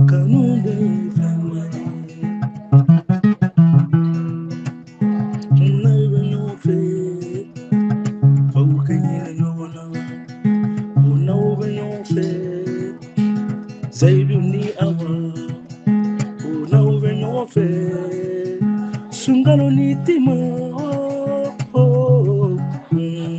Kanu de fɛnba ye. N'aw bɛ ɲɔgɔn fɛ, aw ka hinɛ ɲɔgɔn na. Ko n'aw bɛ ɲɔgɔn fɛ, Seyidu ni Awa. Ko n'aw bɛ ɲɔgɔn fɛ, Sunkalo ni Tima. Oh, mm.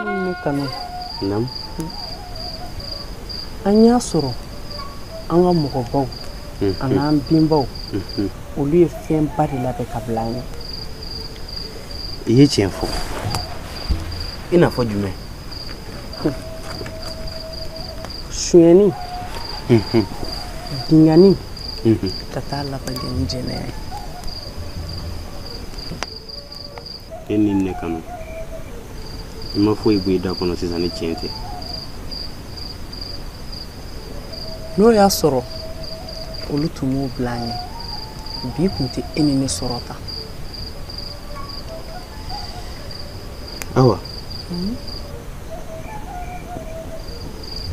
Ne kanu. Naamu. An y'a sɔrɔ an ka mɔgɔbaw an'an benbaw, olu ye fɛnba de labɛn ka bila an ɲɛ. I ye tiɲɛ fɔ. I n'a fɔ jumɛn? Sonyɛni, binkanni, ka taa laban kɛ ni jɛnɛya ye. E ni ne kanu, i ma foyi bɔ i da kɔnɔ sisan ni tiɲɛ tɛ. N'o y'a sɔrɔ olu tun m'o bila an ɲɛ, bi tun tɛ e ni ne sɔrɔ tan. Awa,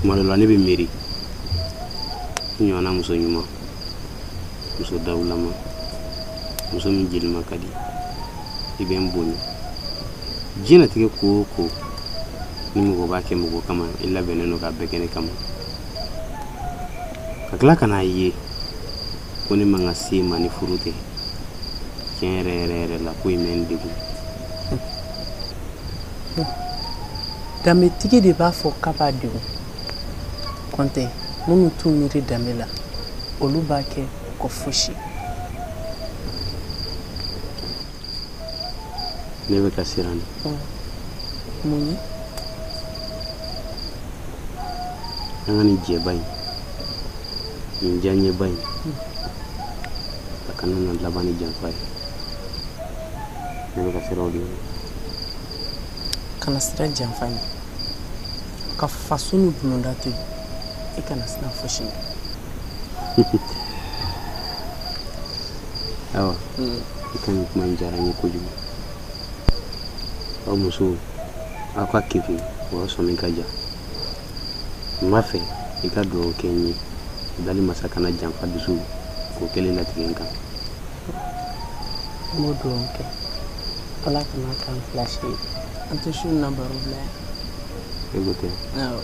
tuma dɔ la ne bɛ miiri i ɲɔgɔnna muso ɲuman, muso dawulama, muso min jelima ka di, i bɛ n bonya. Diɲɛlatigɛ ko o ko ni mɔgɔ b'a kɛ mɔgɔ kama, i labɛnnen don k'a bɛɛ kɛ ne kama. Ka tila ka n'a ye ko ne man ka se ma ni furu tɛ, tiɲɛ yɛrɛ yɛrɛ yɛrɛ la, ko in bɛ n degun. Danbetigi de b'a fɔ k'a b'a degun. Kɔntɛ minnu t'u miiri danbe la, olu b'a kɛ u ka fosi. Ne bɛ ka siran de. Mun ye? An ka nin jɛba in, nin diyaɲɛba in, a kana na laban ni janfa ye. Ne bɛ ka siran o de ɲɛ. Kana siran janfa ɲɛ. Ka faso ni bulonda to yen, i kana siran fosi ɲɛ. Awa, i ka nin kuma in diyara n ye kojugu. Aw musow, aw ka kekun, o aw sɔmi ka jan. N b'a fɛ i ka dugawu kɛ n ye, dali masa kana janfa dusu k'o kelen latigɛ n kan. N b'o dugawu kɛ, Ala kana k'an fila si ye. An tɛ su in na baro bila yan. E ko tɛ? Awɔ.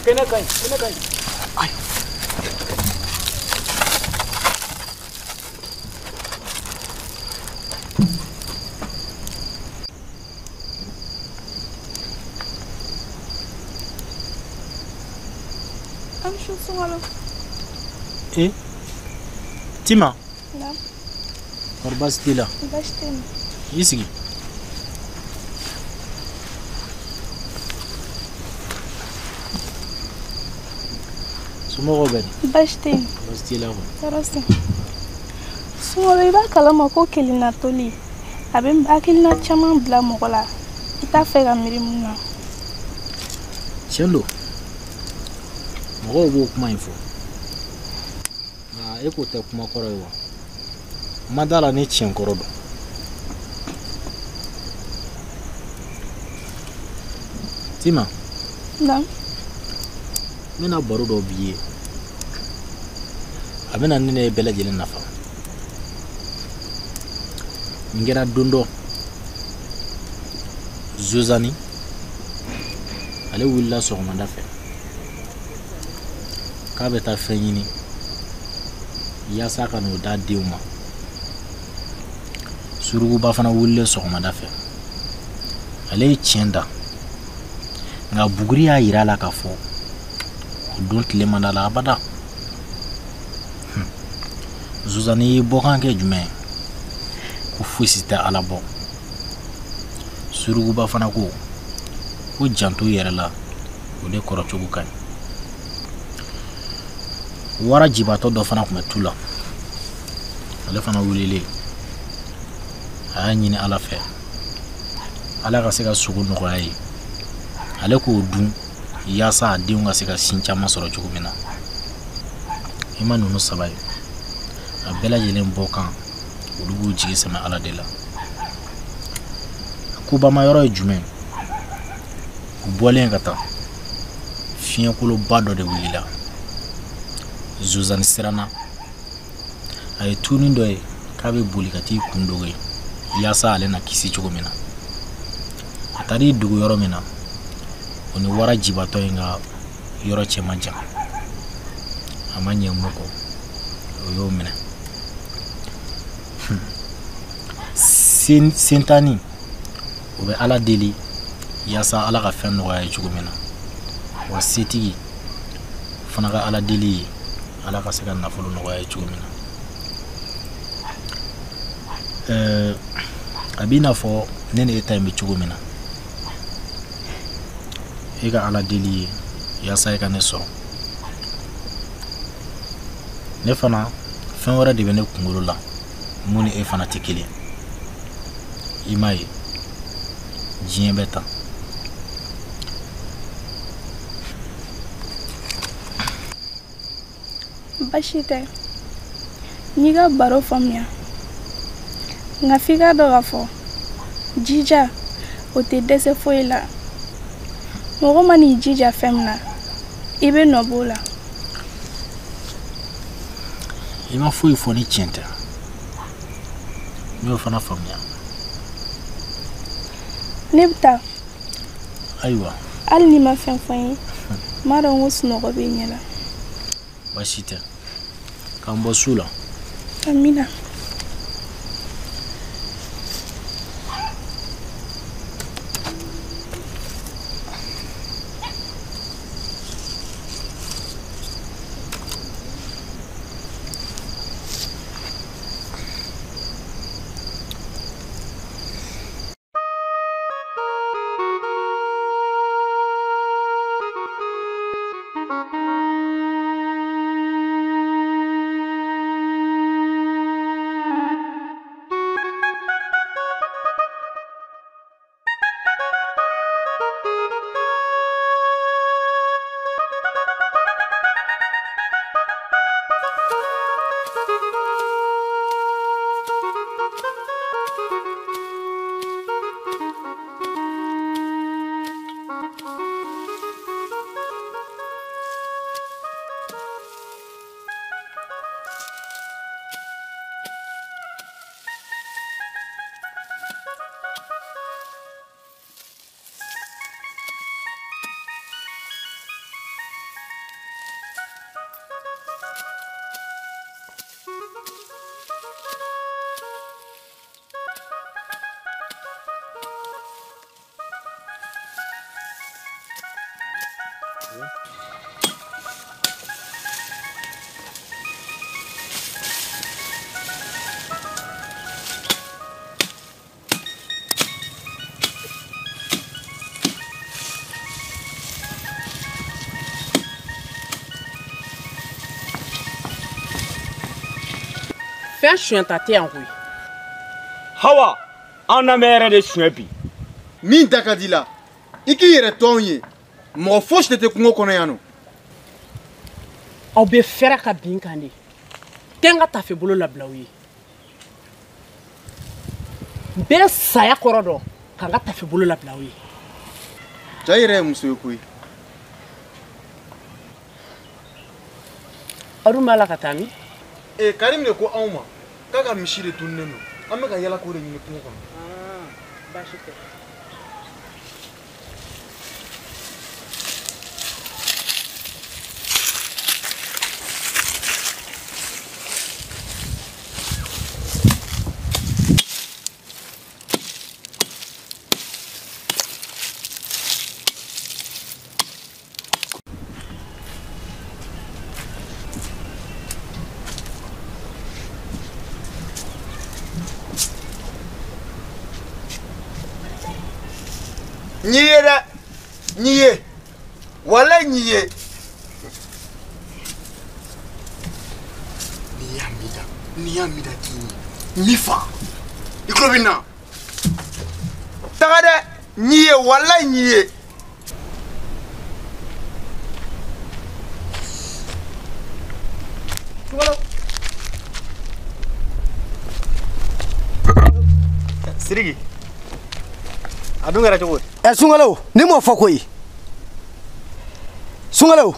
Kɛnɛ ka ɲi, kɛnɛ ka ɲi. Ayi. An su sunkalo. E Tima. Naamu. Kɔri baasi t'i la? Baasi tɛ yen. I sigi. Somɔgɔw bɛ di? Baasi tɛ yen. Baasi t'i la kɔni? Tɔɔrɔ tɛ. Sunkalo, i b'a kalama ko kelenna toli a bɛ hakilina caman bila mɔgɔ la i t'a fɛ ka miiri mun na. Tiɲɛ don, mɔgɔw b'o kuma in fɔ, nka e k'o tɛ kuma kɔrɔ ye wa? N ma d'a la ni tiɲɛ kɔrɔ don. Tima. Naamu. N bɛna baro dɔ b'i ye, a bɛna ne ne bɛɛ lajɛlen nafa. Nin kɛra don dɔ, Zozani ale wulila sɔgɔmada fɛ k'a bɛ taa fɛn ɲini. Yaasa ka n'o d'a denw ma. Surukuba fana wulilen sɔgɔmada fɛ, ale ye tiɲɛ da, nka buguri y'a yira a la k'a fɔ o don tile man d'a la abada. Zozani y'i bɔkan kɛ jumɛn ye? Ko fosi tɛ Ala bɔ. Surukuba fana ko ko janto yɛrɛ la, o de kɔrɔ cogo ka ɲi. Wara jibatɔ dɔ fana tun bɛ tu la, ale fana wulilen, a y'a ɲini Ala fɛ Ala ka se ka sogo nɔgɔya ye, ale k'o dun yaasa a denw ka se ka sin caman sɔrɔ cogo min na. I ma ninnu saba ye, a bɛɛ lajɛlen bɔ kan, olu b'u jigi sɛmɛ Ala de la. A kobama yɔrɔ ye jumɛn? U bɔlen ka taa, fiɲɛkoloba dɔ de wulila. Zozani siranna, a ye tuuni dɔ ye k'a bɛ boli ka t'i kun dogo yen yaasa ale na kisi cogo min na. A taar'i dogo yɔrɔ min na, o ni wara jibatɔ in ka yɔrɔ cɛ man jan. A ma ɲɛ mun kɔ, o y'o minɛ. Sentani, o bɛ Ala deli yaasa Ala ka fɛn nɔgɔya ye cogo min na. Wa setigi fana ka Ala deli ye Ala ka se ka nafolo nɔgɔya ye cogo min na. A b'i n'a fɔ ne ni e ta in bɛ cogo min na, e ka Ala deli ye yaasa e ka ne sɔrɔ. Ne fana fɛn wɛrɛ de bɛ ne kunkolo la mun ni e fana tɛ kelen. I m'a ye, diɲɛ bɛ tan. Baasi tɛ, n y'i ka baro faamuya, nka f'i k'a dɔn k'a fɔ jija o tɛ dɛsɛ foyi la. Mɔgɔ man'i jija fɛn min na, i bɛ nɔ b'o la. I ma foyi fɔ ni tiɲɛ tɛ, n y'o fana faamuya. Ne bɛ taa. Ayiwa. Hali n'i ma fɛn fɔ n ye, n b'a dɔn ko sunɔgɔ bɛ n ɲɛ la. Baasi tɛ, k'an bɔ su la. Amina. Fɛn suɲɛta tɛ yan koyi. Hawa, an na mɛ yɛrɛ de suɲɛ bi. Min da ka di la, i k'i yɛrɛ to anw ye. Mɔgɔ fosi de tɛ kungo kɔnɔ yan nɔ. Aw bɛ fɛrɛ ka bin kan de. Tɛ n ka tafe bolo labila aw ye. N bɛ saya kɔrɔ dɔn ka n ka tafe bolo labila aw ye. Ja yɛrɛ ye muso ye koyi. Aw dun b'a la ka taa min? Karim de ko anw ma k'a ka misi de tununnen don. An bɛ ka yala k'o de ɲini kungo kɔnɔ. Baasi tɛ. N y'i ye dɛ, n y'i ye, walayi n y'i ye. N'i y'a mi da, n'i y'a mi da k'i ɲɛ, n b'i faga. I tulo bɛ n na? Taga dɛ, n y'i ye, walayi n y'i ye. Sidiki, a dun kɛra cogo di? Ɛ Sunkalo, ne m'o fɔ koyi. Sunkalo,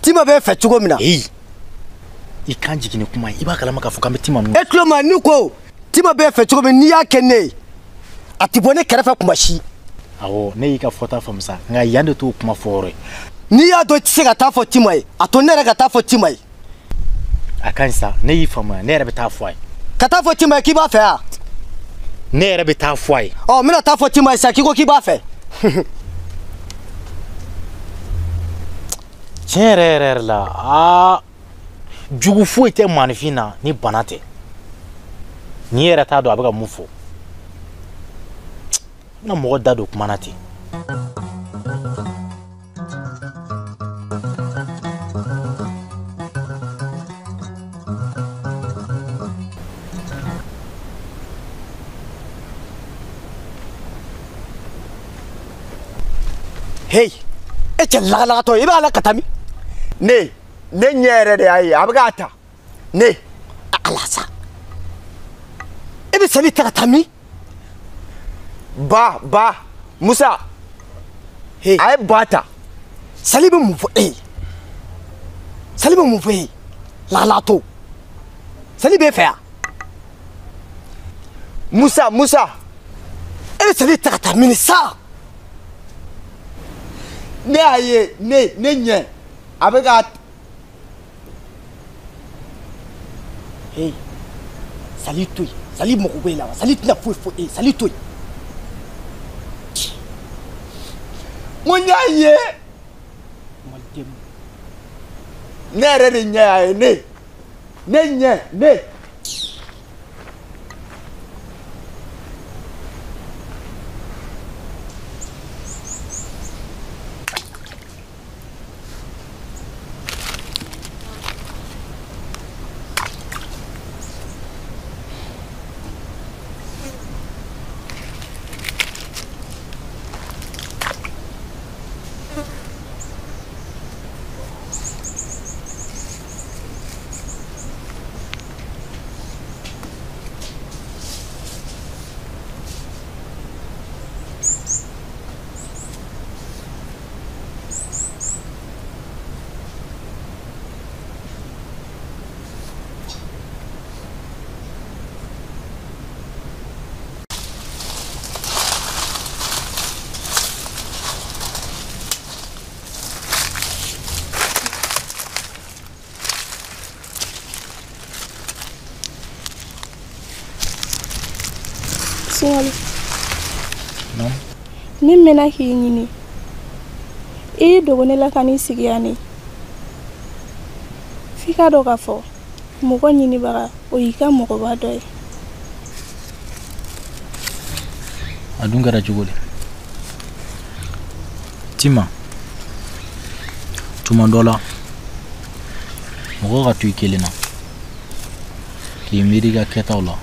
Tima bɛ fɛ cogo min na. Eyi, i kan jigin ni kuma ye, i b'a kalama k'a fɔ k'an bɛ Tima ninnu. E tulo ma ni ko Tima bɛ fɛ cogo min n'i y'a kɛ ne ye, a tɛ bɔ ne kɛrɛfɛ kuma si. Awɔ, ne y'i ka fɔta faamu sa, nka yan de t'o kuma fɔ yɔrɔ ye. N'i y'a dɔn i tɛ se ka taa fɔ Tima ye, a to ne yɛrɛ ka taa fɔ Tima ye. A ka ɲi sa, ne y'i faamuya, ne yɛrɛ bɛ taa fɔ a ye. Ka taa fɔ Tima ye k'i b'a fɛ wa? Ne yɛrɛ bɛ taa fɔ a ye. Ɔ n bɛna taa fɔ Tima ye sisan k'i ko k'i b'a fɛ. Tiɲɛ yɛrɛ yɛrɛ yɛrɛ la, aa jugu foyi tɛ maanifin na ni bana tɛ. N'i yɛrɛ t'a dɔn a bɛ ka mun fɔ. N bɛna mɔgɔ da don kuma na ten. Hey, e cɛ lagalagatɔ i b'a la ka taa min? Ne ɲɛ yɛrɛ de y'a ye, a bɛ k'a ta. Ne. Ala sa. E bɛ sali ta ka taa min? Ba, Musa. Hey. A ye ba ta. Sali bɛ mun fɔ e ye? Sali bɛ mun fɔ e ye? Lagalagatɔ. Sali b'e fɛ yan? Musa. E bɛ sali ta ka taa min sa? Ne y'a ye, ne ɲɛ, a bɛ ka. Hey, Sali to yen, Sali mago b'e la wa? Sali tɛna foyi fɔ e ye, Sali to yen. N ko n y'a ye. Ne yɛrɛ de ɲɛ y'a ye, ne ɲɛ, ne. Sunkalo. Non. Ne mɛnna k'i ɲini. I y'i dogo ne la ka n'i sigi yan ne. F'i k'a dɔn k'a fɔ mɔgɔ ɲinibaga o y'i ka mɔgɔba dɔ ye. A dun kɛra cogo di? Tima, tuma dɔ la mɔgɔ ka to i kelen na k'i miiri i ka kɛtaw la,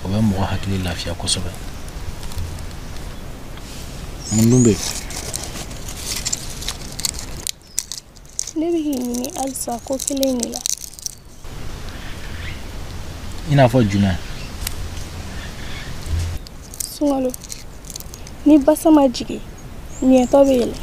o bɛ mɔgɔ hakili lafiya kosɛbɛ. Mun dun bɛ yen? Ne bɛ k'i ɲini halisa ko kelen in de la. I n'a fɔ jumɛn? Sunkalo, ni basa ma jigin, ɲɛtɔ bɛ yɛlɛ.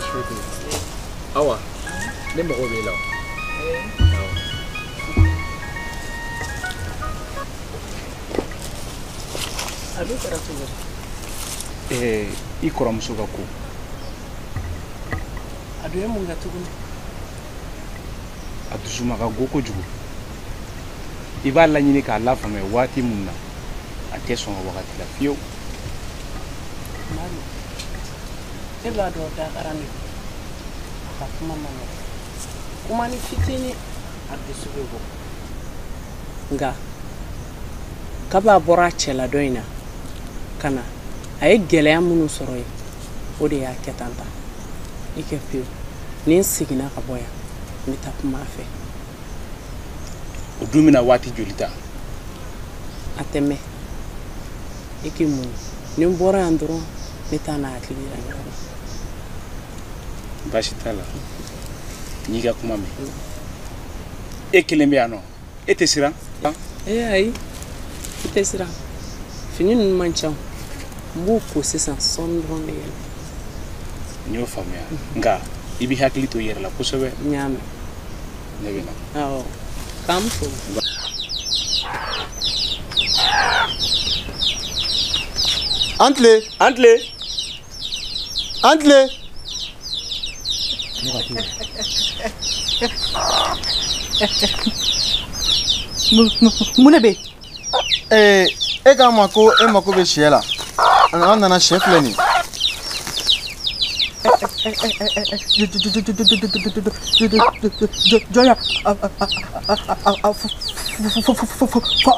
Baasi foyi tɛ yen. Awa, ne mago b'e la. A dun kɛra cogo di? I kɔrɔmuso ka ko. A dun ye mun kɛ tuguni? A dusuma ka go kojugu. I b'a laɲini k'a lafaamuya waati mun na, a tɛ sɔn o wagati la fiyewu. Madu, e b'a dɔn dakara ne don. A ka kuma man nɔgɔn. Kuma ni fitinin a dusu bɛ bɔ. Nka kabi a bɔra a cɛla dɔ in na ka na, a ye gɛlɛya minnu sɔrɔ yen, o de y'a kɛ tan ta. I kɛ pewu, ni n seginna ka bɔ yan, n bɛ taa kuma a fɛ. O dun bɛna waati joli ta? A tɛ mɛn. I k'i muɲu. Ni n bɔra yan dɔrɔn, ne t'a n'a hakili yira ɲɔgɔn na. Baasi t'a la. N y'i ka kuma mɛn. E kelen bɛ yan nɔ, e tɛ siran? Ee ayi, i tɛ siran. Fini ninnu man ca, n b'u ko sisan, sɔɔni dɔrɔn bɛ yɛlɛ. N y'o faamuya, nka i b'i hakili to i yɛrɛ la kosɛbɛ. N y'a mɛn. Ne bɛ na. Awɔ, k'an fo. An tile. An tile. An tile. Mun de bɛ yen? E k'a ma ko e mako bɛ sɛ la. An nana sɛ filɛ nin ye. Jɔn y'a fɔ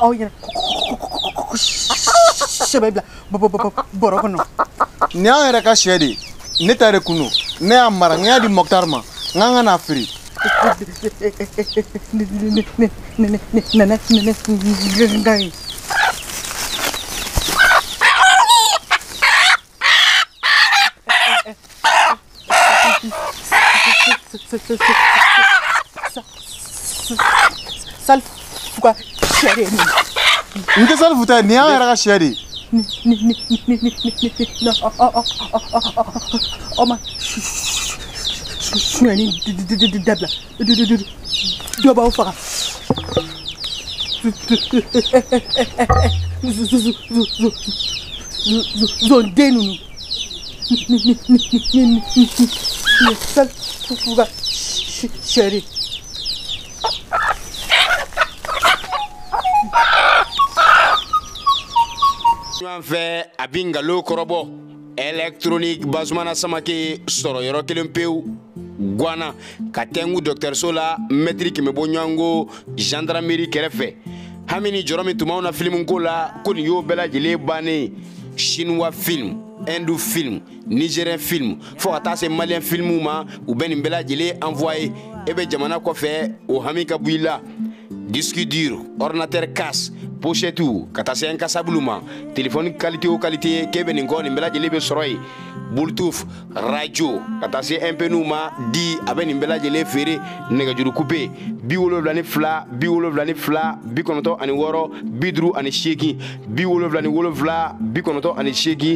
aw ɲɛna ko sɛ bɛ bila bɔrɔ kɔnɔ? Nin y'an yɛrɛ ka sɛ de ye. Ne ta de kun don. Ne y'a mara, n y'a di Mɔkutari ma. N k'an ka n'a feere. Salifu ka sɛ de ye nin ye. N tɛ Salifu ta ye, nin y'an yɛrɛ ka sɛ de ye. Aw ma sonyɛni dabila, dɔ b'aw faga. Zonden ninnu. Salifu ka sɛ de ye. Ɲɔgɔn fɛ a bɛ nkalon kɔrɔbɔ électronique Basumana Samake sɔrɔ yɔrɔ kelen pewu Guana ka tɛnku dɔgɔtɔrɔso la mɛtiri 100 bɔ ɲɔgɔnko gendarmerie kɛrɛfɛ. Hami ni jɔrɔ min tun b'anw na filimu ko la, ko nin y'o bɛɛ lajɛlen bannen. Chinois film, Hindou film, Nigérien film, fo ka taa se malien filmuw ma, u bɛ nin bɛɛ lajɛlen envoyé. E bɛ jamana kɔfɛ, o hami ka bɔ i la. Disque dur, ordinateur casse, pochette ka taa se incassable ma, téléphone qualité o qualité k'e bɛ nin kɔ, nin bɛɛ lajɛlen bɛ sɔrɔ yen. Bluetooth, radio ka taa se MP9 ma di, a bɛ nin bɛɛ lajɛlen feere. Nɛgɛjuru coupe 72 72 96 58 77 98 96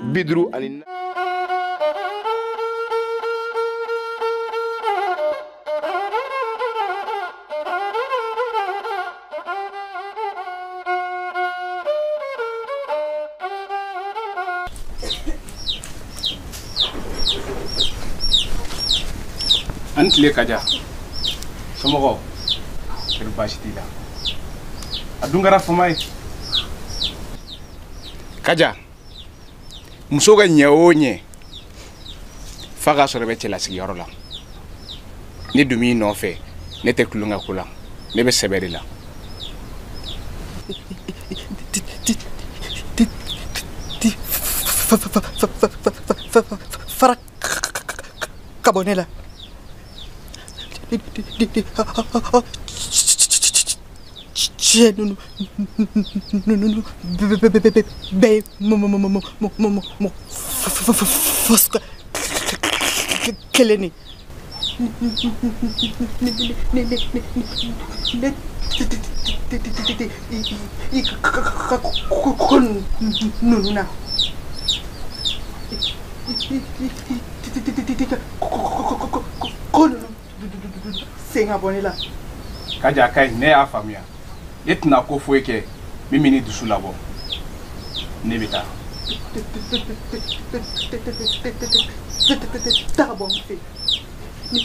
54. An tile Kaja. Somɔgɔw, kɔri baasi t'i la? A dun kɛra fama ye. Kaja, muso ka ɲɛ o ɲɛ, f'a k'a sɔrɔ i bɛ cɛlasigiyɔrɔ la. Ne dun b'i nɔfɛ, ne tɛ tulonkɛ ko la, ne bɛ sɛbɛ de la. Fara ka bɔ ne la. Cɛ ninnu bɛɛ ye mɔgɔ kelen de ye. Ne i ka ko ninnu na. Ko ninnu sen ka bɔ ne la. Kaja, a ka ɲi, ne y'a faamuya. Ne tɛna ko foyi kɛ min bɛ ne dusu labɔ. Ne bɛ taa. Taa bɔ n fɛ. Ne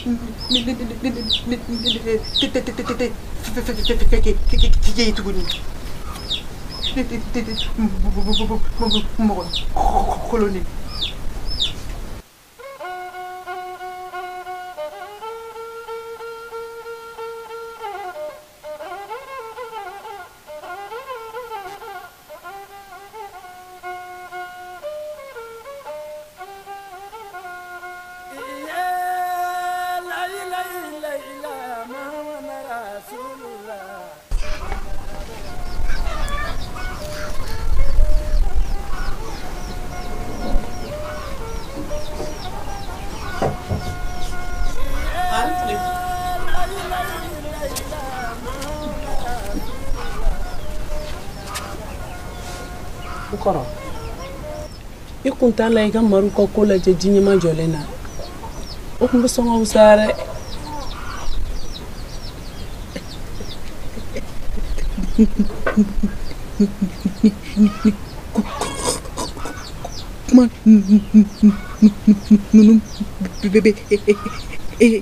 tuguni. Mɔgɔ kolon. Kɔrɔ, i kun t'a la i ka Maru ka ko lajɛ ji ɲɛma jɔlen na, o kun bɛ sɔn ka wusaya dɛ. Kuma ninnu bɛɛ bɛ e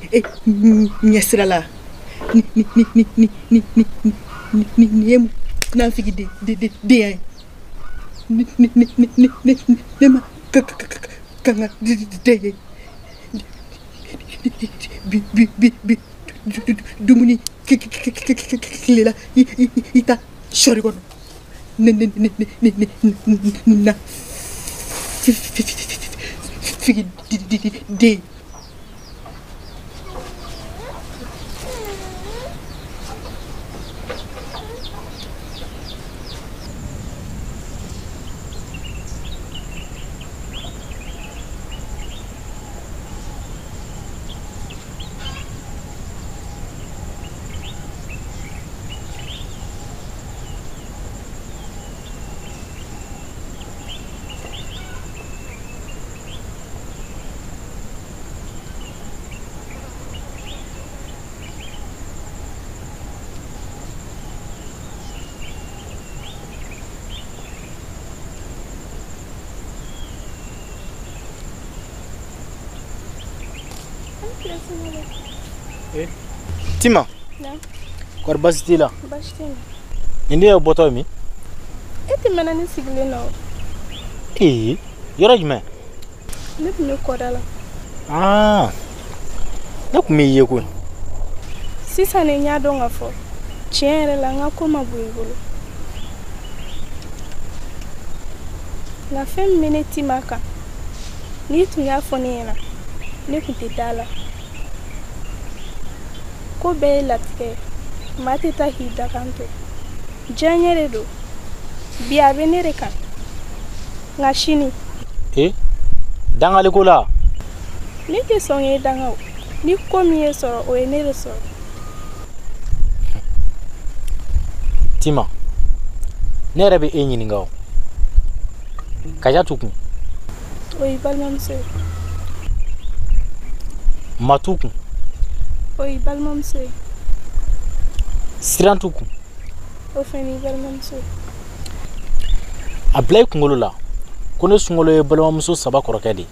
ɲɛsira la. Nin ye munafiki denya ye. Ne ma kan ka den ye bi dumuni tilela i ta sɔri kɔnɔ. Ne na figi den. Tima. Kɔri baasi t'i la? Baasi tɛ n na. Nin de ye bɔtɔ ye min? E tɛmɛna ne sigilen na o. Ee, yɔrɔ jumɛn? Ne tun bɛ kɔda la. Aa, ne tun b'i ye koyi. Sisan de n y'a dɔn k'a fɔ tiɲɛ yɛrɛ la n ka ko ma bon i bolo. Nka fɛn min bɛ ne Tima kan, n'i tun y'a fɔ ne ɲɛna, ne tun tɛ da la. Ko bɛɛ ye latigɛ ye, maa tɛ taa k'i dakan to. Diyaɲɛ de don, bi a bɛ ne de kan, nka sini. Ee, dangaliko la? Ne tɛ sɔn k'e danga o. Ni ko min ye sɔrɔ, o ye ne de sɔrɔ. Tima, ne yɛrɛ bɛ e ɲininka o. Kaja t'u kun? O y'i balimamuso ye. Ma t'u kun? O y'i balimamuso ye. Siran t'u kun? O fana y'i balimamuso ye. A bila i kunkolo la ko ne Sunkalo ye balimamuso 3 kɔrɔkɛ de ye.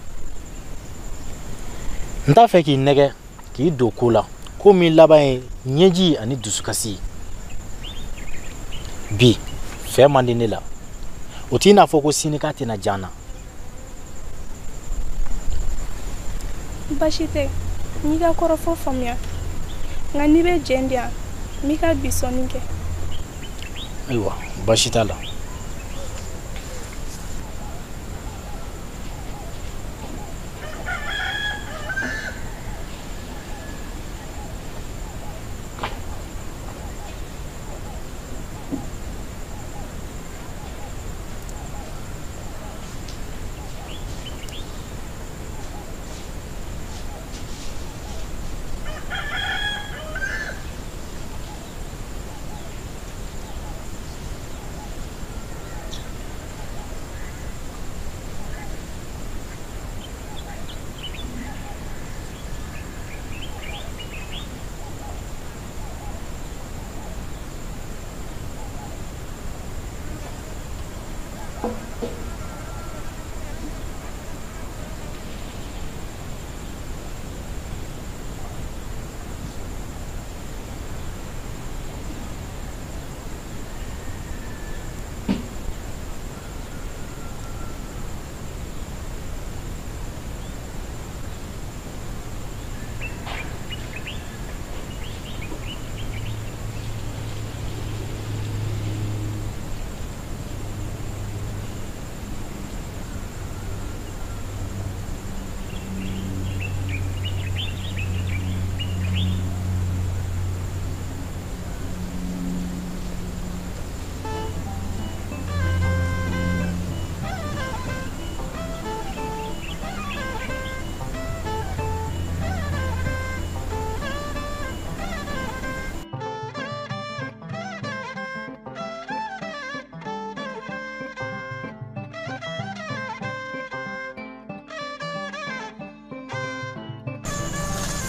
N t'a fɛ k'i nɛgɛ k'i don ko la ko min laban ye ɲɛji ani dusukasi ye. Bi fɛn man di ne la, o t'i n'a fɔ ko sini k'a tɛna diya n na. Baasi tɛ, n y'i ka kɔrɔfɔ faamuya, nka n'i bɛ jɛn di yan, n b'i ka bi sɔnni kɛ. Ayiwa, baasi t'a la.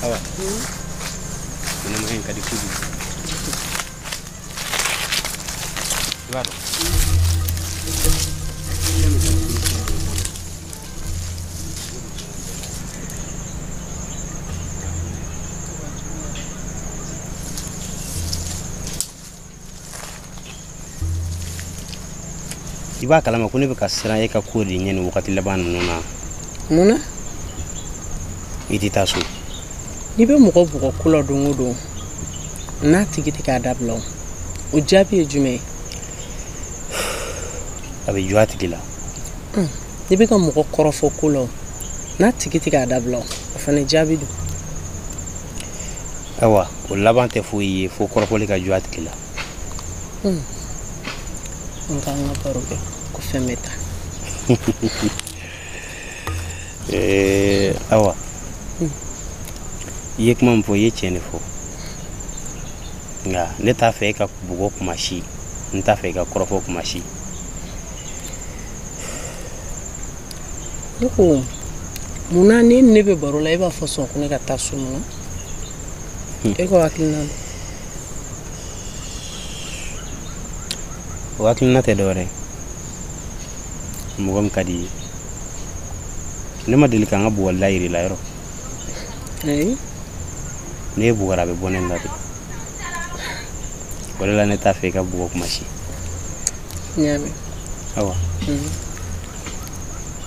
Awa. Ɲɛnamaya in ka di kojugu. I b'a dɔn. I b'a kalama ko ne bɛ ka siran e ka ko de ɲɛ nin wagati laban ninnu na. Mun na? I tɛ taa so. N'i bɛ mɔgɔ bugɔ ko la don o don, n'a tigi tɛ k'a dabila o, o jaabi ye jumɛn ye? A bɛ jɔ a tigi la. N'i bɛ ka mɔgɔ kɔrɔfɔ ko la o, n'a tigi tɛ k'a dabila o, o fana jaabi don. Ayiwa, o laban tɛ foyi ye fo kɔrɔfɔli ka jɔ a tigi la. An k'an ka baro kɛ ko fɛn bɛ taa. Awa, i ye kuma min fɔ, i ye tiɲɛ de fɔ. Nka ne t'a fɛ e ka bugɔ kuma si, n t'a fɛ e ka kɔrɔfɔ kuma si. Ne ko munna ni ne bɛ baro la e b'a fɔ sɔn ko ne ka taa so mun na? E ko hakilina don. O hakilina tɛ dɔwɛrɛ ye, mɔgɔ min ka di i ye. Ne ma deli ka n ka bugɔli da yir'i la yɔrɔ? Ayi. Ne bugɔra a bɛ bɔ ne la de. O de la ne t'a fɛ i ka bugɔ kuma si. N y'a mɛn. Awa.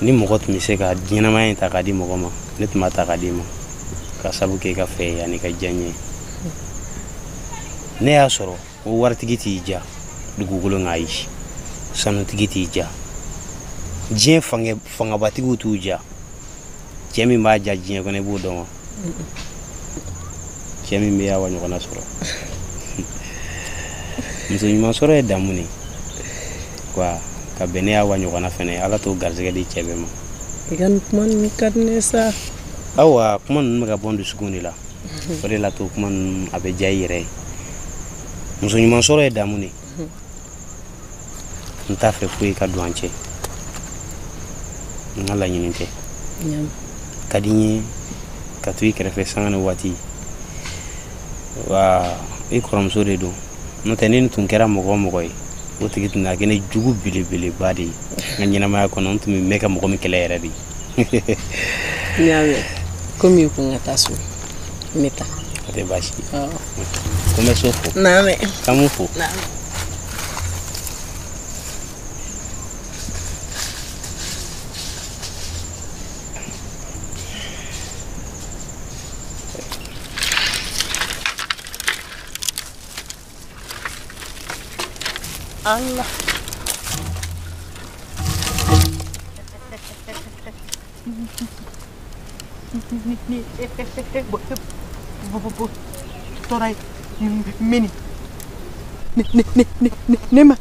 Ni mɔgɔ tun bɛ se ka ɲɛnamaya in ta k'a di mɔgɔ ma, ne tun b'a ta k'a d'i ma. Ka sabu kɛ i ka fɛ ye ani ka diya n ye. Ne y'a sɔrɔ o waritigi t'i diya dugukolo nka ayi, sanutigi t'i diya, diɲɛ fangabatigiw t'u diya. Cɛ min b'a diya diɲɛ kɔnɔ i b'o dɔn wa? Cɛ min bɛ Awa ɲɔgɔnna sɔrɔ. Muso ɲuman sɔrɔ ye damu de ye. Wa ka bɛn ne Awa ɲɔgɔnna fɛnɛ, Ala t'o garisɛgɛ di cɛ bɛɛ ma. I ka nin kuma ninnu ka di ne ye sa. Awa, kuma ninnu bɛ ka bɔ n dusukun de la. O de la to kuma ninnu a bɛ diya i yɛrɛ ye. Muso ɲuman sɔrɔ ye damu de ye. N t'a fɛ foyi ka don an cɛ. N ka laɲini tɛ. Ka di n ye ka to i kɛrɛfɛ sanga ni waati. Wa i kɔrɔmuso de don. N'o tɛ ni nin tun kɛra mɔgɔ o mɔgɔ ye, o tigi tun na kɛ ne jugu belebeleba de ye. N ka ɲɛnamaya kɔnɔ n tun bɛ mɛn ka mɔgɔ min kɛlɛ yɛrɛ de. N y'a mɛn. Komi i ko n ka taa so, n bɛ taa. O tɛ baasi ye. Ko n bɛ so fo. Naamɛ. K'an m'u fo. Naamɛ. Allah. Toray mini ne ma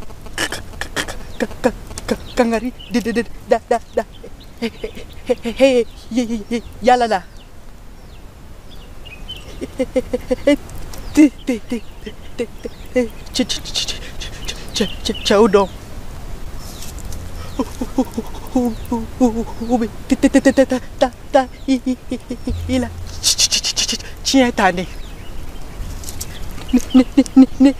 kangari de de da da da he yala la te te te te ch ch cɛw dɔn u bɛ ta ta i la tiɲɛ ta ne ne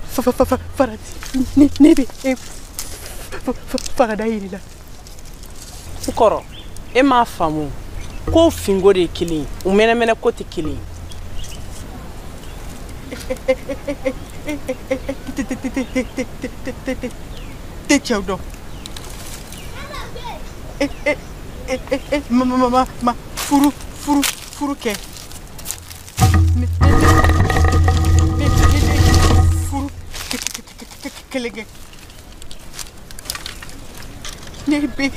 farati ne bɛ faga yiri la. N kɔrɔ, e m'a faamu ko finko de ye kelen ye, u mɛnɛmɛnɛ ko tɛ kelen ye. Tɛ cɛw dɔn. Ma furu furu furu kɛ. Furu kelen kɛ. Ne bɛ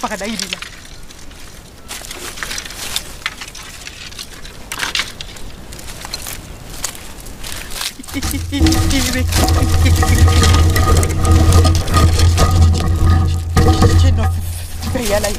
faga da yiri la. Yala ye.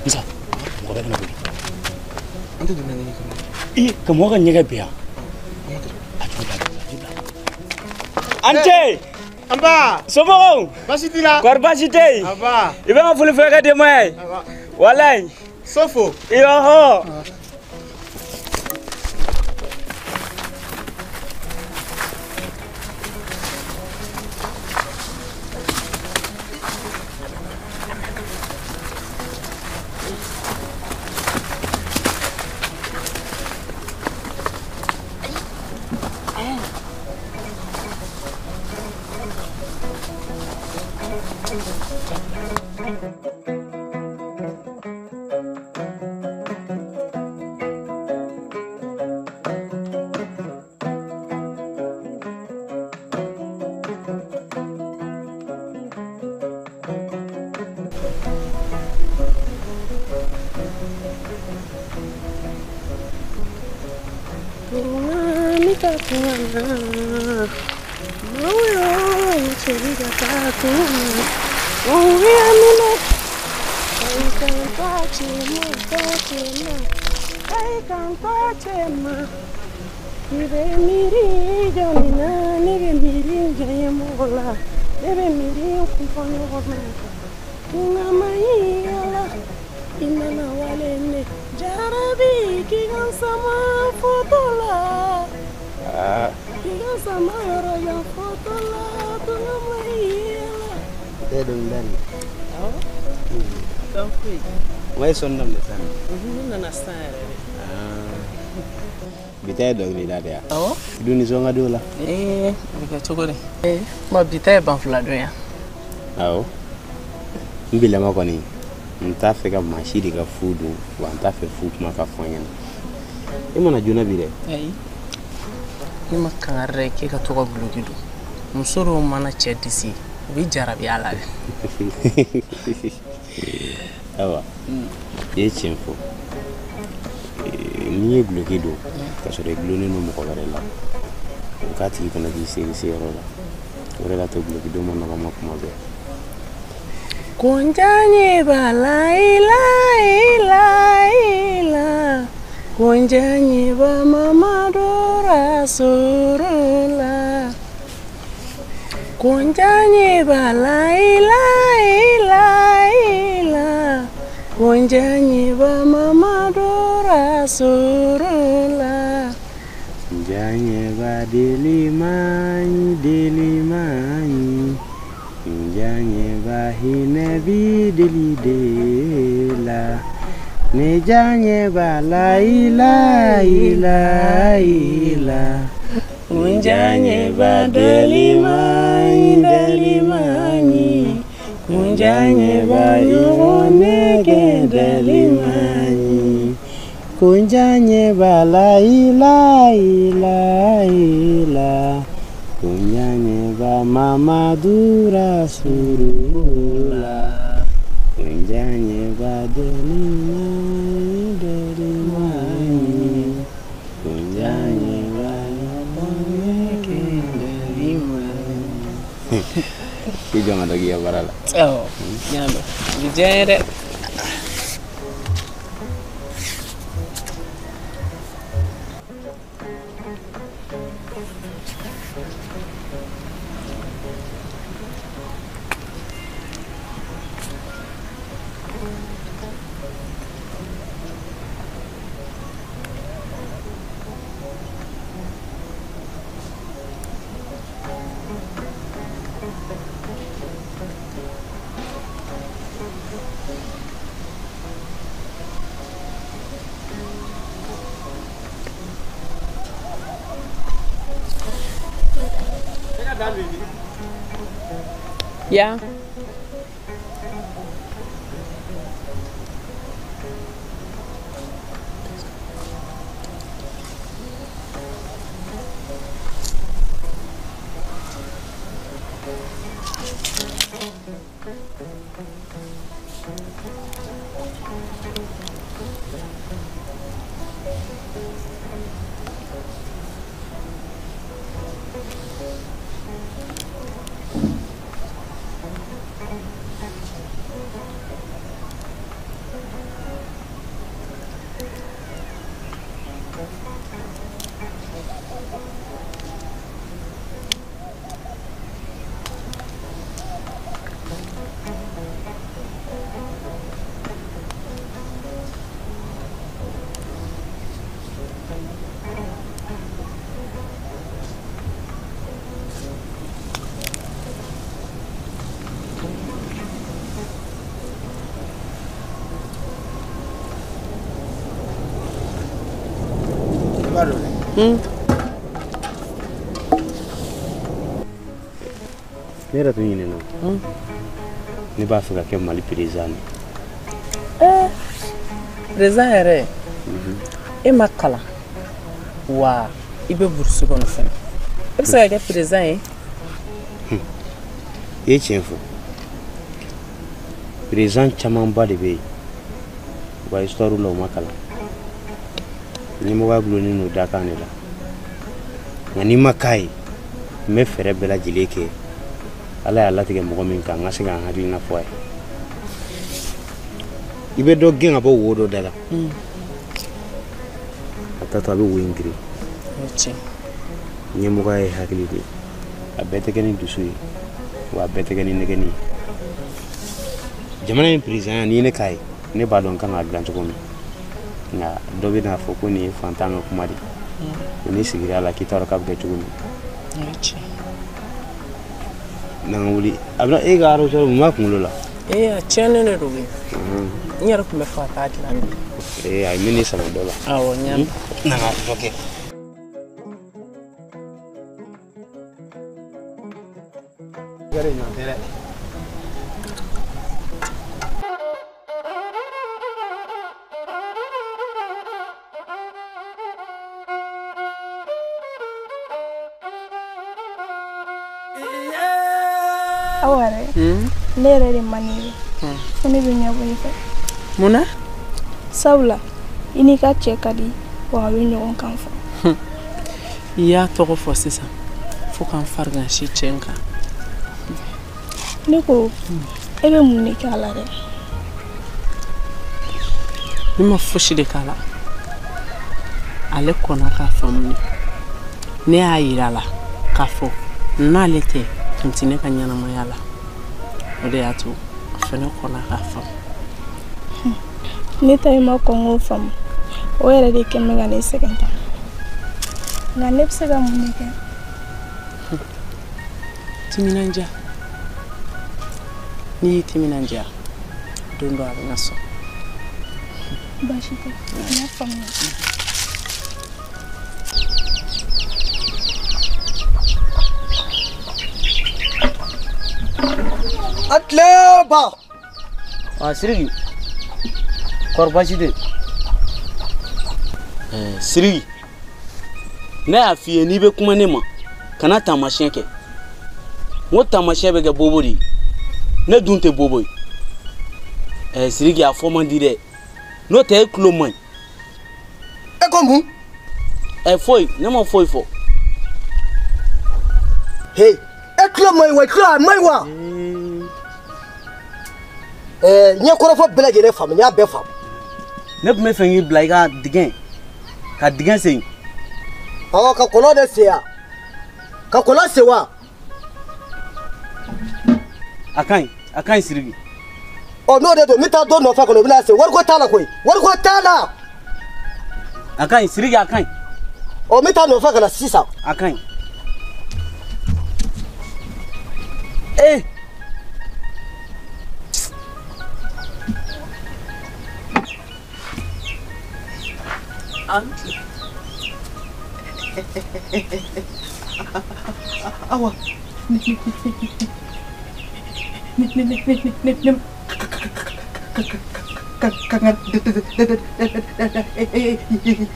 Musa, mɔgɔ bɛ kana boli. An tɛ don ɲɛgɛn kɔnɔ. Ee, ka mɔgɔ ka ɲɛgɛn bɛn yan. A ju bila, a ju bila. An ce. Anba. Somɔgɔw. Baasi t'i la. Kɔri baasi tɛ yen. Anba. I bɛ n ka foli fɔ i ka denbaya ye. Walayi. Sofo. Ɔhɔ. Sɔnni daminɛ sisan. Ne nana sisan yɛrɛ de. Bi ta ye dɔnkilida de ye wa? Awɔ. I dun nisɔn ka di o la. Ee a bɛ kɛ cogo di? Ee ma bi ta ye banfula don ya. Awɔ. N bilama kɔni n t'a fɛ ka maa si de ka fu dun wa n t'a fɛ fu kuma ka fɔ n ɲɛna. E mana joona bi dɛ. Ayi. Ne ma kangari da ye k'e ka to ka guloki don. Muso dɔw mana cɛ disi u bɛ jarabi a la dɛ. Ayiwa. I ye tiɲɛ fɔ. N'i ye guloki don k'a sɔrɔ i gulonnen don mɔgɔ wɛrɛ la, o k'a tigi fana k'i seri seyɔrɔ la. O de la to guloki don ma nɔgɔ ma kuma bɛɛ. Kunjanye ba la ila ila kunjanye ba Mamadu Rasulullah kunjanye ba la ila ila kunjanye ba Mamadu Rasulullah kunjanye ba delimani delimani kunjanye ba hinabi delidela nejanye ba la ila ila ila kunjanye ba delimani delimani kunjanye ba yoneke delimani kunjanye ba la ila ila ila kunjanye ba Mamadu Rasulullah kunjanye ba delimani delimani kunjanye ba yoneke delimani. I jɔn ka dɔ k'i ka baara la. Awɔ, n y'a dɔn. O bɛ diya n ye dɛ. Ya. Ne yɛrɛ tun ɲinɛna. Ne b'a fɛ ka kɛ Mali président de. Président yɛrɛ, e ma kalan wa i bɛ burusi kɔnɔ fɛnɛ. E bɛ se ka kɛ président ye? I ye tiɲɛ fɔ. Président camanba de bɛ yen. U ka histoire la u ma kalan. Ɲɛmɔgɔya gulonnen don dakan de la. Nka n'i ma k'a ye, n bɛ fɛɛrɛ bɛɛ lajɛlen kɛ. Ala y'a latigɛ mɔgɔ min kan, n ka se ka n hakilina fɔ a ye. I bɛ dɔ gɛn ka bɔ wo dɔ da la. A taatɔ a bɛ wo in girin. Ɲɛmɔgɔya ye hakili de ye. A bɛɛ tɛ kɛ ni dusu ye, wa a bɛɛ tɛ kɛ ni nɛgɛnni ye. Jamana in président n'i ye ne k'a ye, ne b'a dɔn n kan k'a dilan cogo min. Nka dɔ bɛ n'a fɔ ko nin ye fantan ka kuma de ye. N'i sigira a la k'i t'a dɔn k'a bɛ kɛ cogo min. N'an ka wuli, a bɛna e ka arroseur mun b'a kunkolo la? Ee, a tiɲɛnen de don koyi. N yɛrɛ tun bɛ fɛ ka taa dilan de. Ee, a ye min sama dɔ la. Awɔ, n y'a mɛn. N'an ka dɔ kɛ. Gɛrɛ ɲɔgɔn tɛ dɛ. Aw yɛrɛ, ne yɛrɛ de man di ye. Fo ne bɛ ɲɛbɔ i fɛ. Mun na? Sabula i n'i ka cɛ ka di wa a bɛ ɲɔgɔn kan fɔ. I y'a tɔgɔ fɔ sisan fo ka n farigan si cɛ in kan. Ne ko e bɛ mun de kɛ a la dɛ? Ne ma fosi de k'a la. Ale kɔnna k'a faamu de. Ne y'a yira a la k'a fɔ n'ale tɛ tun tɛ ne ka ɲɛnamaya la. O de y'a to a fɛnɛ kɔnna k'a faamu. Ne ta in ma kɔn k'o faamu. O yɛrɛ de kɛ bɛ ka ne sɛgɛn tan. Nka ne bɛ se ka mun de kɛ? Timinandiya. N'i y'i timinandiya, don dɔ a bɛna sɔn. Baasi tɛ, n y'a faamuya. A tile ba. Ah, Sidiki, kɔri baasi tɛ? Sidiki, ne y'a f'i ye n'i bɛ kuma ne ma, kana taamasiyɛn kɛ. N ko taamasiyɛn bɛ kɛ bobo de ye. Ne dun tɛ bobo ye. Sidiki, a fɔ man di dɛ. N'o tɛ e tulo man ɲi. E ko mun? Foyi, ne ma foyi fɔ. He, e tulo man ɲi wa? I tulo a man ɲi wa? N ye kɔrɔfɔ bɛɛ lajɛlen faamu, n y'a bɛɛ faamu. Ne tun bɛ fɛ k'i bila i ka dingɛ, ka dingɛ sen. Ɔ, ka kɔlɔn de sen yan. Ka kɔlɔn sen wa? A ka ɲi, a ka ɲi Sidiki. Ɔ, n'o de don, n bɛ taa dɔ nɔfɛ kɔnɔ, o bɛna sen. Wariko t'a la koyi, wariko t'a la. A ka ɲi Sidiki, a ka ɲi. Ɔ, n bɛ taa nɔfɛ ka na sisan. A ka ɲi. Ee! Awa, ne ka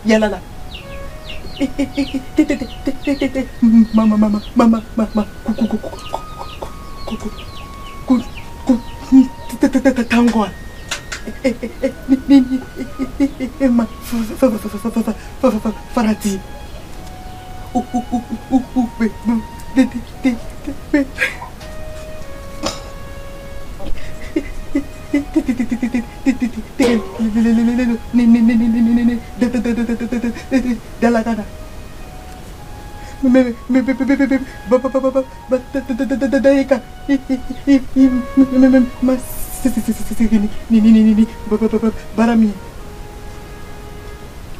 yala la. Mama mama mama mama ku ku ku ku ku ku tangwa. Ma farati. U u u u u b d d d b.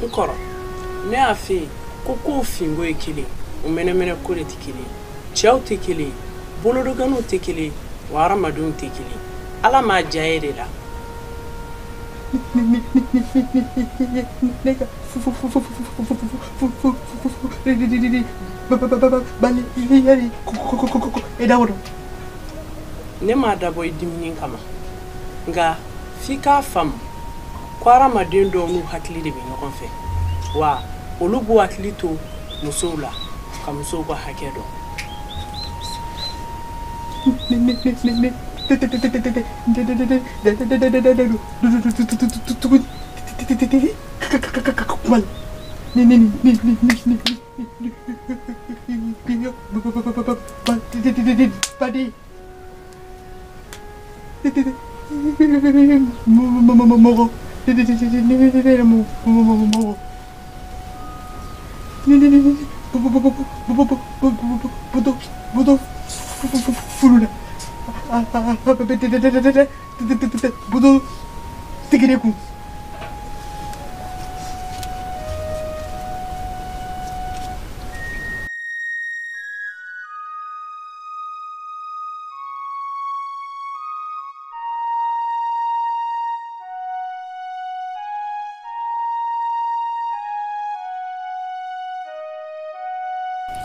N kɔrɔ, ne y'a f'i ye ko kow finko ye kelen, o mɛnɛmɛnɛ ko de tɛ kelen ye. Cɛw tɛ kelen ye, bolodokɛnɛw tɛ kelen ye, wa hadamadenw tɛ kelen ye. Ala m'a diya e de la. Ne ka bali e da kɔnɔ. Ne m'a dabɔ i dimini kama, nka f'i k'a faamu ko hadamaden dɔw n'u hakili de bɛ ɲɔgɔn fɛ, wa olu b'u hakili to musow la ka musow ka hakɛ dɔn.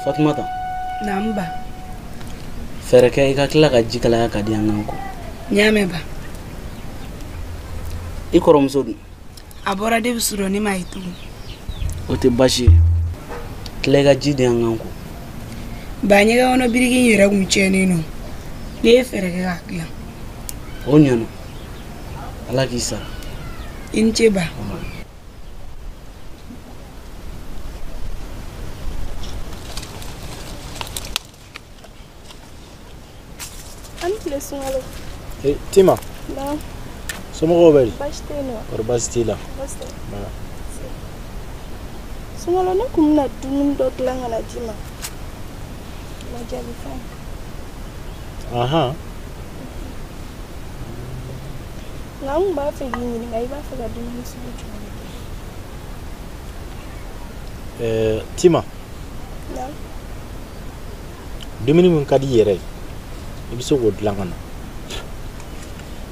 Fatumata. Naamu ba. Fɛɛrɛ kɛ i ka tila ka ji kalaya ka di an kan ko. N y'a mɛn ba. I kɔrɔmuso dun? A bɔra debi surɔ ne m'a ye tugun. O tɛ baasi ye. Tila i ka ji di an kan ko. Ba ɲɛgɛn kɔnɔ biriki in yɛrɛ kun tiɲɛnen don. Ne ye fɛɛrɛ kɛ k'a dilan. O ɲɛna. Ala k'i sara. I ni ce ba. Hey, Tima. Non. Somɔgɔw bɛ di? Baasi tɛ yen nɔ. Kɔri baasi t'i la? Baasi tɛ. Sunkalo ne kun bɛna dumuni dɔ dilan ka na d'i ma. Ma jaabi fɛn. Ahan. Nka n kun b'a fɛ k'i ɲininka i b'a fɛ ka dumuni sugu jumɛn de kɛ? Tima. Non. Dumuni min ka di i yɛrɛ ye, i bɛ se k'o dilan ka na.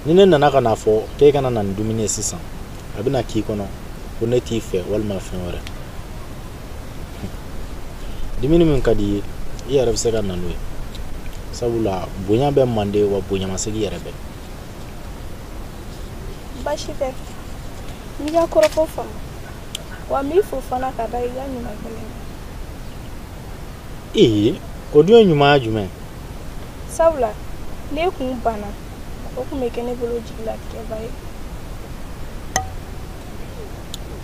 Ni ne nana ka n'a fɔ k'e kana na ni dumuni ye sisan, a bɛna k'i kɔnɔ ko ne t'i fɛ walima fɛn wɛrɛ. Dumuni min ka di i ye, i yɛrɛ bɛ se ka na n'o ye. Sabula bonya bɛ mande wa bonyamasegin yɛrɛ bɛ. Baasi tɛ. N y'i ka kɔrɔfɔ faamu. Wa n b'i fo fana ka da i ka ɲuman kɛlen kan. Ee, o dun ye ɲumanya jumɛn ye? Sabula n'e kun banna, o kun bɛ kɛ ne bolo jigilatigɛba ye.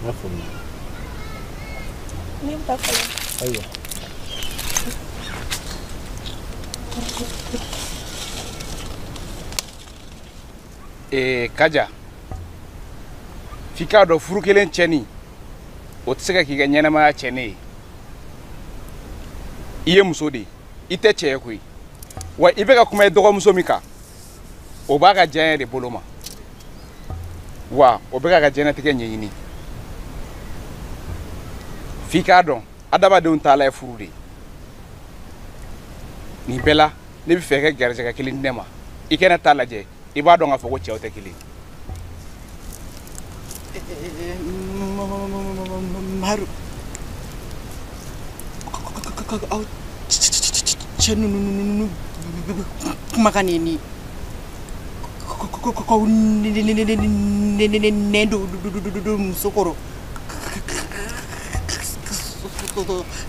N y'a faamuya. Ne bɛ taa fɔlɔ. Ayiwa. Kaja, f'i k'a dɔn furu kelen cɛnni, o tɛ se ka k'i ka ɲɛnamaya cɛnni ye. I ye muso de ye, i tɛ cɛ ye koyi. Wa i bɛ ka kuma i dɔgɔmuso min kan, o b'a ka diyaɲɛ de bolo ma. Wa o bɛ k'a ka diɲɛlatigɛ ɲɛɲini. F'i k'a dɔn adamadenw taala ye furu de ye. Nin bɛɛ la, ne bɛ fɛ i ka garijɛgɛ kelen di ne ma. I kɛnɛ t'a lajɛ, i b'a dɔn k'a fɔ ko cɛw tɛ kelen ye. Maru, aw cɛ ninnu kumakan de ye nin ye. K'aw nɛn don muso kɔrɔ.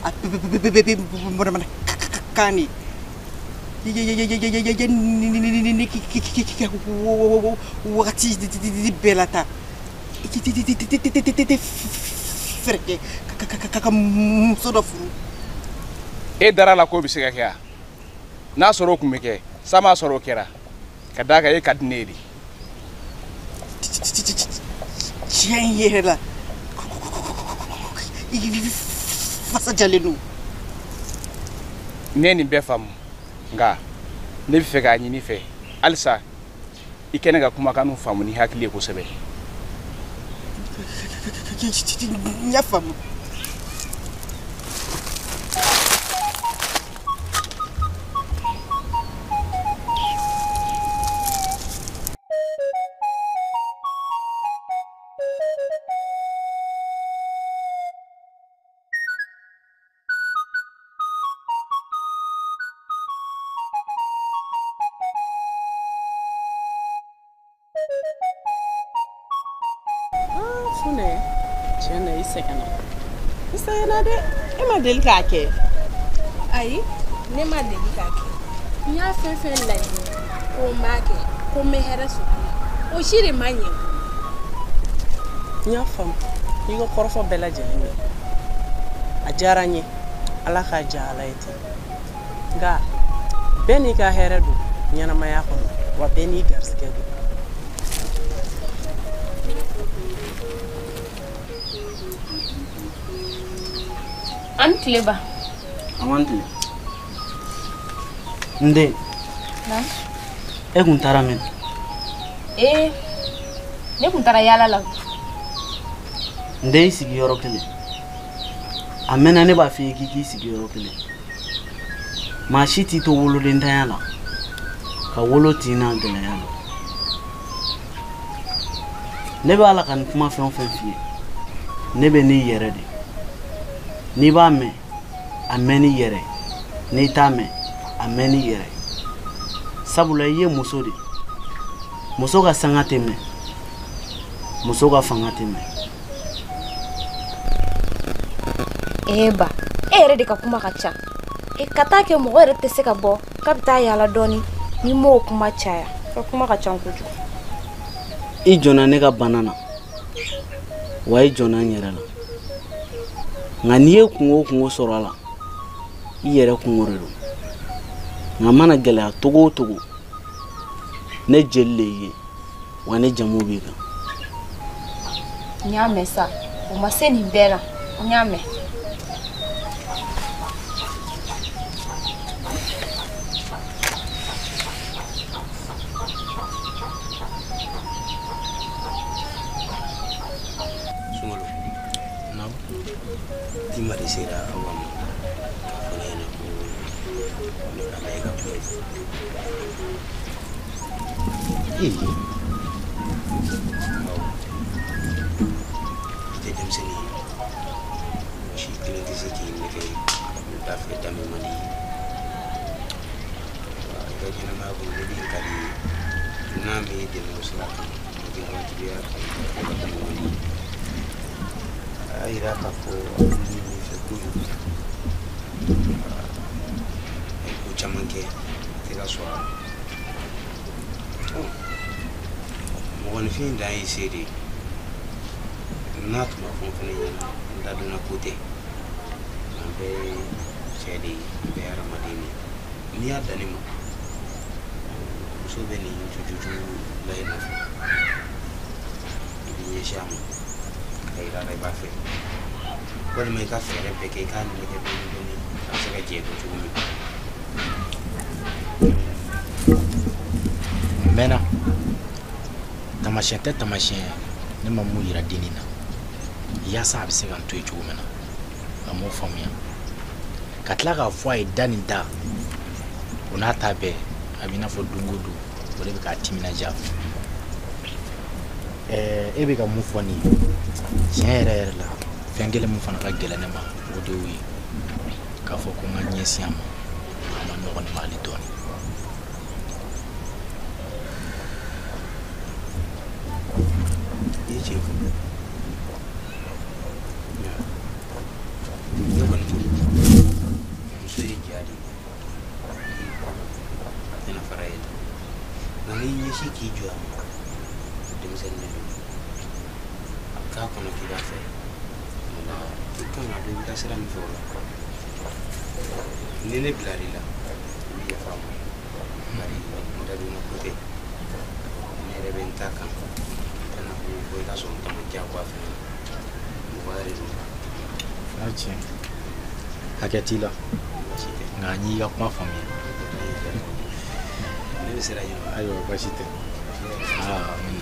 A bɛɛ manamanakan de ye. Wagati bɛɛ la ta. Fɛɛrɛ kɛ ka muso dɔ furu. E dara la k'o bɛ se ka kɛ wa? N'a sɔrɔ o tun bɛ kɛ, sa m'a sɔrɔ o kɛra. Ka d'a kan e ka di ne ye de. Tiɲɛ yɛrɛ la, i fasa jalen don. Ne ye nin bɛɛ faamu, nka ne bɛ fɛ k'a ɲini i fɛ halisa i kɛ ne ka kumakanw faamu ni hakili ye kosɛbɛ. N y'a faamu. Funɛ, tiɲɛ na i sɛgɛnna. I sɛgɛnna dɛ, e ma deli k'a kɛ. Ayi, ne ma deli k'a kɛ. N y'a fɛn fɛn laɲini ko n b'a kɛ, ko n bɛ hɛrɛ sɔrɔ a la, o si de ma ɲɛ. N y'a faamu, i ka kɔrɔfɔ bɛɛ lajɛlen mɛn. A diyara n ye, Ala k'a diya Ala ye ten. Nka bɛɛ n'i ka hɛrɛ don ɲɛnamaya kɔnɔ, wa bɛɛ n'i garisɛgɛ don. An tile ba. An tile. N den. Naamu. E kun taara min? Ee, ne kun taara yaala la. N den, i sigi yɔrɔ kelen. A mɛnna ne b'a f'i ye k'i k'i sigi yɔrɔ kelen. Maa si t'i to wolodentanya la ka wolo tin n'a gɛlɛya la. Ne b'a la ka nin kuma fɛn o fɛn f'i ye, ne bɛ n'i yɛrɛ de. N'i b'a mɛn, a mɛn n'i yɛrɛ. N'i t'a mɛn, a mɛn n'i yɛrɛ. Sabula i ye muso de. Muso ka sanga tɛ mɛn, muso ka fanga tɛ mɛn. Ee ba, e yɛrɛ de ka kuma ka ca. E ka taa kɛ mɔgɔ yɛrɛ tɛ se ka bɔ k'a bɛ taa yaala dɔɔni n'i m'o kuma caya. Ka kuma ka ca kojugu. I jɔnna ne ka bana na, wa i jɔnna n yɛrɛ la. Nka n'i ye kungo o kungo sɔrɔ a la, i yɛrɛ kungo de don. Nka mana gɛlɛya togo o togo, ne jeli le y'i ye, wa ne jamu b'i kan. N y'a mɛn sa, o ma se nin bɛɛ la, n y'a mɛn. Sunkalo. Naamu. Tima de sera aw ma k'a fɔ ne ɲɛna ko ne ka lajɛ ka kuma. Ee. Bawo i tɛ denmisɛnnin ye, mɔgɔ si kelen tɛ se k'i nɛgɛ i t'a fɛ danbe man di i ye. Wa i ka ɲɛnamaya kɔnɔ ni min ka di i ye, n'a m'i dɛmɛ o sira kan, o tɛ wajibiya ka i ka danbe man di i ye. A y'a yira k'a fɔ a bɛ min fɛ kojugu. A ye ko caman kɛ, a tɛ ka sɔn a ma. Mɔgɔninfin dan y'i se de ye. N'a tun ma fɔ n fana ɲɛna, n da donna ko tɛ. An bɛɛ ye cɛ de ye, an bɛɛ ye hadamaden de ye. N'i y'a dan ne ma, muso bɛ nin jujuju la i nɔfɛ, i b'i ɲɛsin a ma k'a yira a la i b'a fɛ, walima i ka fɛɛrɛ bɛɛ kɛ i k'a nɛgɛ dɔɔni dɔɔni a bɛ se ka jɛ dɔn cogo min. N mɛnna. Tamasiyɛn tɛ tamasiyɛn ye, ne ma mun yira dennin na yaasa a bɛ se ka n to yen cogo min na, a m'o faamuya. Ka tila k'a fɔ a ye da ni da, o n'a ta bɛɛ, a b'i n'a fɔ don o don o de bɛ k'a timinadiya. Ɛɛ, e bɛ ka mun fɔ nin ye, tiɲɛ yɛrɛ yɛrɛ la, fɛn kelen min fana ka gɛlɛn ne ma, o de y'o ye. K'a fɔ ko n ka ɲɛsin a ma, a ma nɔgɔn ne ma hali dɔɔni. I ye tiɲɛ fɔ. Ne kɔni bolo, muso ye ja de ye, a tɛna fara e la. Nka n'i ɲɛsin k'i jɔ a ma, denmisɛnnin de don, a k'a kɔnɔ k'i b'a fɛ. O la i kan ka dɔn i bɛ taa sira min fɛ o la. Ni ne bilar'i la, i bɛ yafa n ma. Bari n da donna ko tɛ. Ne yɛrɛ bɛ n ta kan. N tɛna ko fo i ka sɔn n ta ma diyagoya fɛnɛ na. Mɔgɔya de don. A tiɲɛ, hakɛ t'i la, Baasi tɛ. nka n y'i ka kuma faamuya. Ne bɛ sira ɲini. Ayiwa, baasi tɛ. Aa, amina.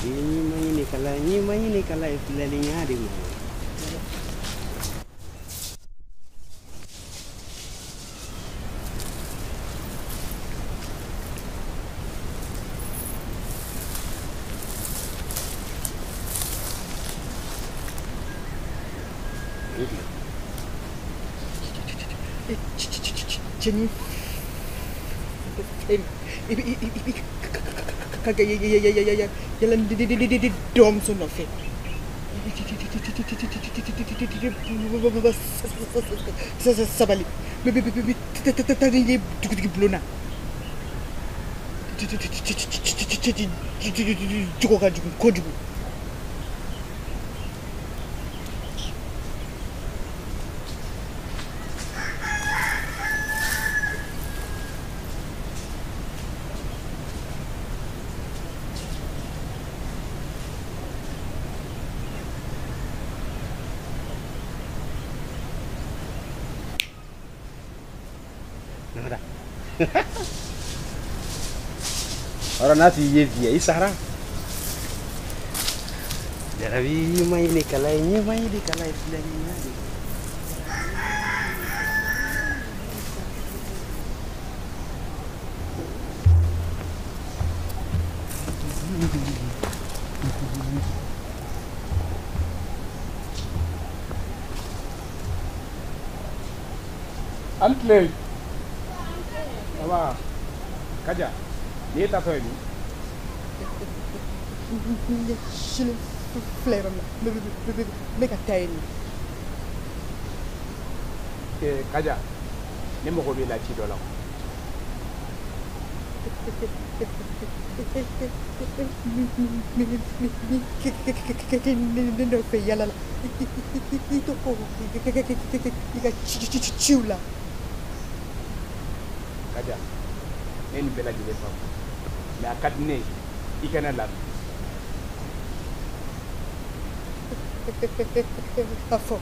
Jarabi ɲi ma ɲini kala ye filɛlinya de ma. Cɛnin i ka yɛlɛ dɔgɔmuso nɔfɛ sabali taa ni ye dugutigi bulon na jogo ka jugu kojugu. Ora n'a t'i ye bi i sara. Jarabi ɲi ma ɲini kala ye ɲi ma ɲini kala ye filɛlinya de ma. An tile. Aba. Kaja, ni ye taatɔ ye min? N sini filɛ yɔrɔ min na, n bɛ ka taa yen. Kaja, ne mago b'i la ci dɔ la. Ne nɔfɛ yala la, i to ko i ka ciw la. Kaja, ne nin bɛɛ lajɛlen faamu, mais a ka di ne ye i ka ne lamɛn. A fɔ.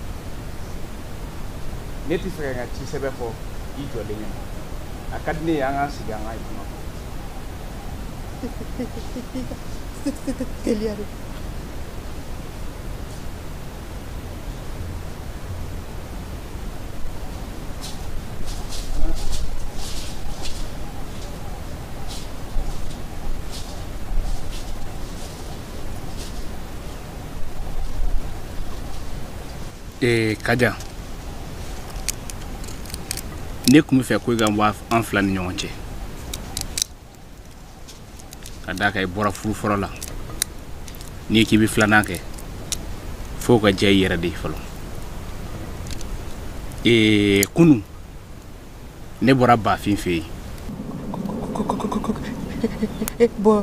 Ne tɛ fɛ ka n ka ci sɛbɛn fɔ i jɔlen ɲɛna. A ka di ne ye an k'an sigi an ka kuma fɔ. Teliya de. Kaja, ne tun bɛ fɛ ko i ka bɔ an fila ni ɲɔgɔn cɛ, ka d'a kan i bɔra furu fɔlɔ la, n'i k'i bɛ filanan kɛ, f'o ka diya i yɛrɛ de ye fɔlɔ. Kunun ne bɔra Bafin fɛ yen. Bɔ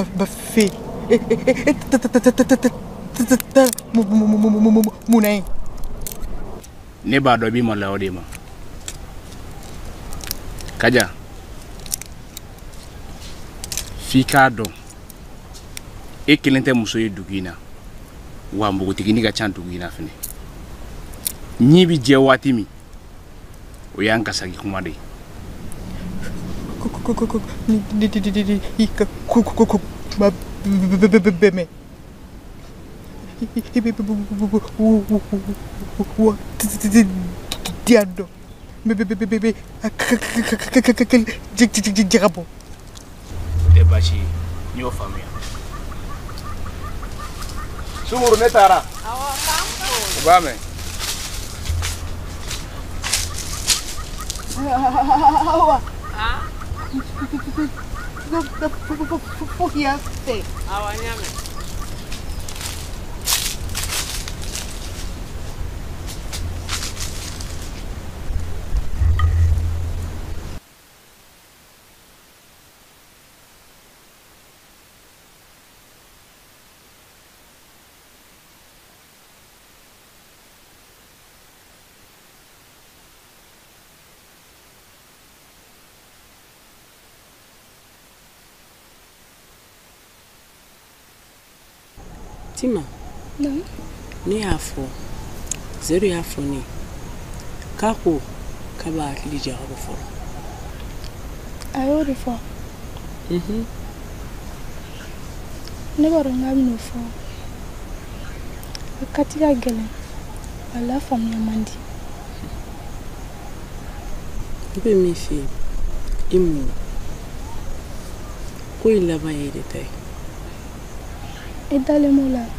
Bafin mun na ye? Ne b'a dɔn i b'i maloya o de ma. Kaja, f'i k'a dɔn e kelen tɛ muso ye dugu in na, wa npogotiginin ka ca dugu in na fɛnɛ. Ɲi bi jɛ waati min, o y'an kasaki kuma de ye. I ka kuma bɛɛ mɛn. I bɛ wa di yan dɔn bɛ jagabɔ. O tɛ baasi ye, n y'o faamuya. Sumuru, ne taara. U b'a mɛn. Awa. Fo k'i y'a fɛ. Awɔ, n y'a mɛn. Tima, ne y'a fɔ, Sedu y'a fɔ ne ye k'a ko k'a b'a hakili jagabɔ fɔlɔ. A y'o de fɔ. Ne b'a dɔn k'a bɛn'o fɔ. A kati ka gɛlɛn, a lafaamuya man di. N bɛ min f'i ye, i muɲu. Ko in laban ye e de ta ye. E dalen b'o la?